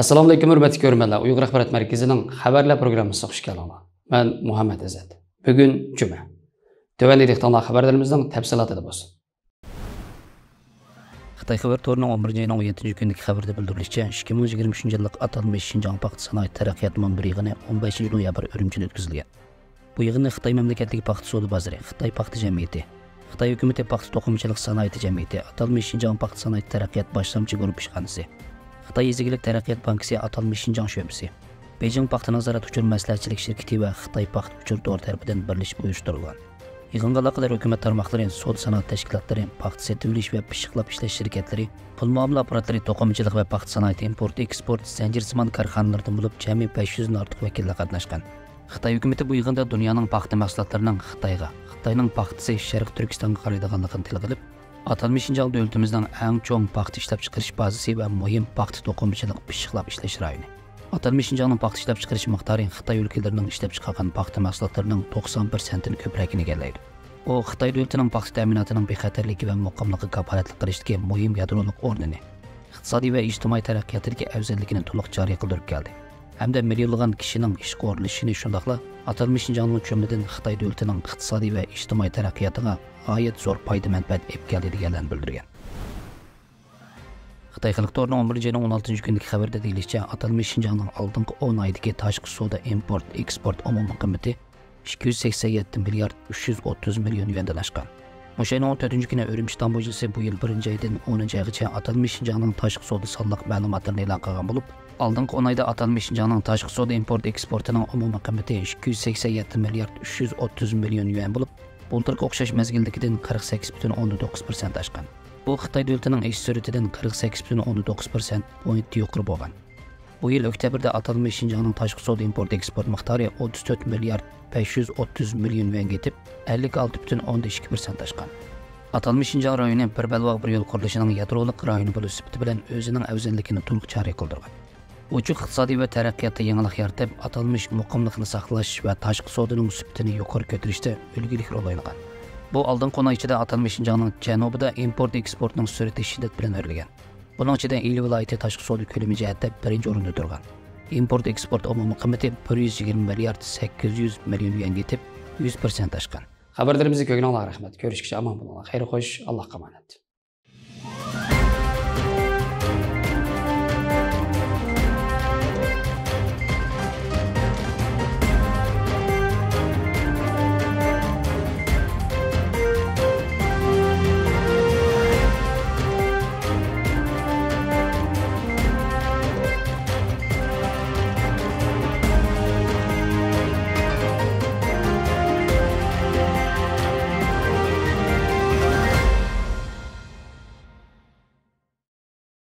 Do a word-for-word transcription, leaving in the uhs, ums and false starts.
ئەسسالامۇئەلەيكۇم، ھۆرمەتلىك كۆرۈرمەنلەر. ئۇيغۇر ئاخبارات مەركىزىنىڭ خەۋەرلەر پروگراممىسىغا خۇش كەلدىڭلار. مەن مۇھەممەت ئىززەت. بۈگۈن جۈمە. تۆۋەندە دىققىتىڭلار خەۋەرلىرىمىزنىڭ تەپسىلاتىدا بولسۇن. خىتاي خەۋەر تورىنىڭ ئون بىرىنچى ئاينىڭ ئون يەتتىنچى كۈنىدىكى خەۋىرىدە بىلدۈرۈلۈشىچە، ئىككى مىڭ يىگىرمە ئۈچىنچى يىللىق ئاتالمىش شىنجاڭ پاختا سانائەت تەرەققىيات مۇنبىرى يىغىنى ئون بەشىنچى نويابىر ئۈرۈمچىدە ئۆتكۈزۈلگەن. بۇ يىغىننى خىتاي مەملىكەتلىك پاختا سودا بازىرى، خىتاي پاختا جەمئىيىتى، خىتاي ھۆكۈمىتى پاختا توقۇمىچىلىق سانائىتى جەمئىيىتى، ئاتالمىش شىنجاڭ پاختا سانائەت تەرەققىيات باشلامچى گۇرۇپپا ئىشخانىسى، خىتاي يېزا ئىگىلىك تەرەققىيات بانكىسى ئاتالمىش شىنجاڭ شۆبىسى، بېيجىڭ پاختا نازارەت ئۇچۇر مەسلىھەتچىلىك شىركىتى ۋە خىتاي پاختا ئۇچۇر تورى تەرىپىدىن بىرلىشىپ ئۇيۇشتۇرۇلغان. يىغىنغا ئالاقىدار ھۆكۈمەت تارماقلىرى، سودا سانائەت تەشكىلاتلىرى، پاختا سېتىۋېلىش ۋە پىششىقلاپ ئىشلەش شىركەتلىرى، پۇل مۇئامىلە ئاپپاراتلىرى، توقۇمىچىلىق ۋە پاختا سانائىتى ئىمپورت ئېكسپورت زەنجىرسىمان كارخانىلىرىدىن بولۇپ جەمئىي بەش يۈزدىن ئارتۇق ۋەكىللەر قاتناشقان. خىتاي ھۆكۈمىتى بۇ يىغىندا دۇنيانىڭ پاختا مەھسۇلاتلىرىنىڭ خىتايغا، خىتاينىڭ پاختىسى شەرقىي تۈركىستانغا قارايدىغانلىقىنى تىلغا ئېلىپ، ئاتالمىش شىنجاڭ دۆلىتىمىزنىڭ ئەڭ چوڭ پاختا ئىشلەپچىقىرىش بازىسى ۋە مۇھىم پاختا توقۇمىچىلىق پىششىقلاپ ئىشلەش رايونى. ئاتالمىش شىنجاڭنىڭ پاختا ئىشلەپچىقىرىش مىقدارى خىتاي ئۆلكىلىرىنىڭ ئىشلەپچىقارغان پاختا مەھسۇلاتلىرىنىڭ توقسان پىرسەنتتىن كۆپرەكىنى ئىگىلەيدۇ. ئۇ خىتاي دۆلىتىنىڭ پاختا تەمىناتىنىڭ بىخەتەرلىكى ۋە مۇقىملىقىغا كاپالەتلىك قىلىشتىكى مۇھىم يادرولۇق ئورنىنى، ئىقتىسادىي ۋە ئىجتىمائىي تەرەققىياتىدىكى ئەۋزەللىكىنى تولۇق جارى قىلدۇرۇپ كەلدى ھەمدە مىليونلىغان كىشىنىڭ ئىشقا ئورۇنلىشىشىنى، شۇنداقلا ئاتالمىش شىنجاڭنىڭ، جۈملىدىن خىتاي دۆلىتىنىڭ ئىقتىسادىي ۋە ئىجتىمائىي تەرەققىياتىغا غايەت زور پايدا مەنپەئەت ئېلىپ كەلدى، دېگەنلەرنى بىلدۈرگەن. خىتاي خەلق تورىنىڭ ئون بىرىنچى ئاينىڭ ئون ئالتىنچى كۈنىدىكى خەۋىرىدە دېيىلىشىچە، ئاتالمىش شىنجاڭنىڭ ئالدىنقى ئون ئايدىكى تاشقى سودا ئىمپورت ئېكسپورت ئومۇمىي قىممىتى ئىككى يۈز سەكسەن يەتتە مىليارد ئۈچ يۈز ئوتتۇز مىليون يۈەندىن ئاشقان. مۇشۇ ئاينىڭ ئون تۆتىنچى كۈنى ئۈرۈمچى تاموژنىسى بۇ يىل بىرىنچى ئايدىن ئونىنچى ئايغىچە ئاتالمىش شىنجاڭنىڭ تاشقى سودا سانلىق مەلۇماتلىرىنى ئېلان قىلغان بولۇپ، ئالدىنقى ئون ئايدا ئاتالمىش شىنجاڭنىڭ تاشقى سودا ئىمپورت ئېكسپورتىنىڭ ئومۇمىي قىممىتى ئىككى يۈز سەكسەن يەتتە مىليارد ئۈچ يۈز ئوتتۇز مىليون يۈەن بولۇپ، بۇلتۇرقى ئوخشاش مەزگىلدىكىدىن قىرىق سەككىز پۈتۈن ئوندىن توققۇز پىرسەنت ئاشقان. بۇ خىتاي دۆلىتىنىڭ ئېشىش سۈرئىتىدىن قىرىق سەككىز پۈتۈن ئوندىن توققۇز پىرسەنت پوينت يۇقىرى بولغان. بۇ يىل ئۆكتەبىردە ئاتالمىش شىنجاڭنىڭ تاشقى سودا ئىمپورت ئېكسپورت مىقدارى ئوتتۇز تۆت مىليارد بەش يۈز ئوتتۇز مىليون يۈەنگە يېتىپ، ئەللىك ئالتە پۈتۈن ئوندىن ئىككى پىرسەنت ئاشقان. ئاتالمىش شىنجاڭ رايونى بىر بەلباغ بىر يول قۇرۇلۇشىنىڭ يادرولۇق رايونى بولۇش سۈپىتى بىلەن ئۆزىنىڭ ئەۋزەللىكىنى تولۇق جارى قىلدۇرغان. ئوچۇق ئىقتىسادىي ۋە تەرەققىياتتا يېڭىلىق يارىتىپ، ئاتالمىش مۇقىملىقنى ساقلاش ۋە تاشقى سودىنىڭ سۈپىتىنى يۇقىرى كۆتۈرۈشتە ئۈلگىلىك رول ئوينىغان. بۇ ئالدىنقى ئون ئاي ئىچىدە ئاتالمىش شىنجاڭنىڭ جەنۇبىدا ئىمپورت ئېكسپورتنىڭ سۈرئىتى شىددەت بىلەن ئۆرلىگەن. بۇنىڭ ئىچىدە ئىلى ۋىلايىتى تاشقى سودا كۆلىمى جەھەتتە بىرىنچى ئورۇندا تۇرغان. ئىمپورت ئېكسپورت ئومۇمىي قىممىتى بىر يۈز يىگىرمە مىليارد سەككىز يۈز مىليون يۈەنگە يېتىپ، يۈز پىرسەنت ئاشقان. خەۋەرلىرىمىزنى كۆرگىنىڭلارغا رەھمەت. كۆرۈشكىچە ئامان بولۇڭلار. خەير خوش، ئاللاھقا ئامانەت.